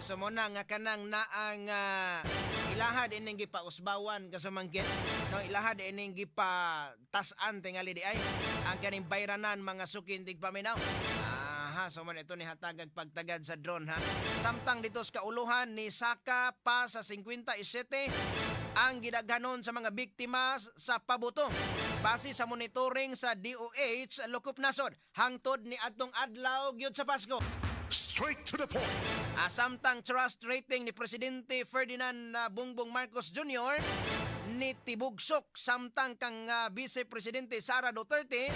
So mao na nga kanang naang ilaha ining gipausbawan, kasamangkit, no? Ilaha ining gipatas-an tingali di ay ang kaning bayranan, mga suking tigpaminaw. Aha, so man ito ni hatagag pagtagad sa drone, ha. Samtang dito sa kauluhan ni saka pa sa 57 ang gidaghanon sa mga biktima sa pabuto base sa monitoring sa DOH Lokop Nasod hangtod ni adtong adlaw gyud sa Pasko. Straight to the point. Samtang trust rating ni Presidente Ferdinand Bongbong Marcos Jr. ni tibugsok, samtang kang Vice Presidente Sara Duterte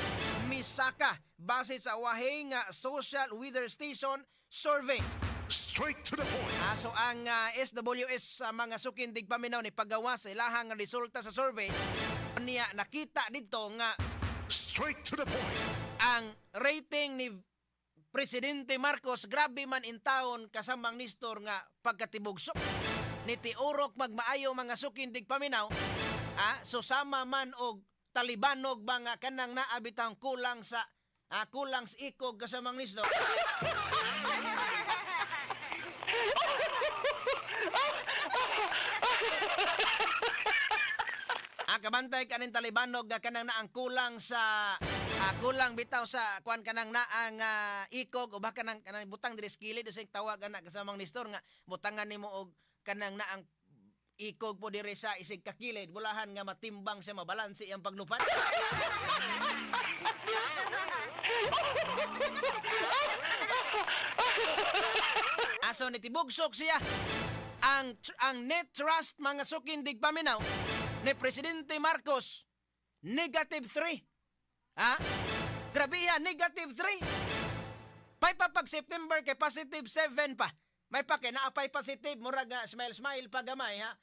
misaka base sa wahi nga Social Weather Station survey. Straight to the point. So ang SWS sa mga suking tigpaminaw ni pagawa sa ilahang resulta sa survey niya, nakita dito nga Straight to the point. Ang rating ni Presidente Marcos grabe man in taon, kasamang Nestor, nga pagkatibugsok ni tiurok magmaayo, mga suking tigpaminaw. So sama man og talibanog ba nga kanang naabitang kulang sa ikog, kasamang Nestor. Kabantay kaning talibanog nga kanang naang kulang bitaw sa kuan, kanang naang ikog o baka kanang kanang butang diri sa kilid sa tawag ana, kasamang Nestor, nga butangan nimo og kanang naang ikog po diri sa isig kakilid, bulahan nga matimbang sa mabalanse ang paglupad. Aso ni tibugsok siya ang net trust, mga suking tigpaminaw, ni Presidente Marcos, negative 3. Ha? Grabe ha, negative 3. Pay pa pag September kay positive 7 pa. May pa kay naapay positive, murag smile smile pa gamay, ha.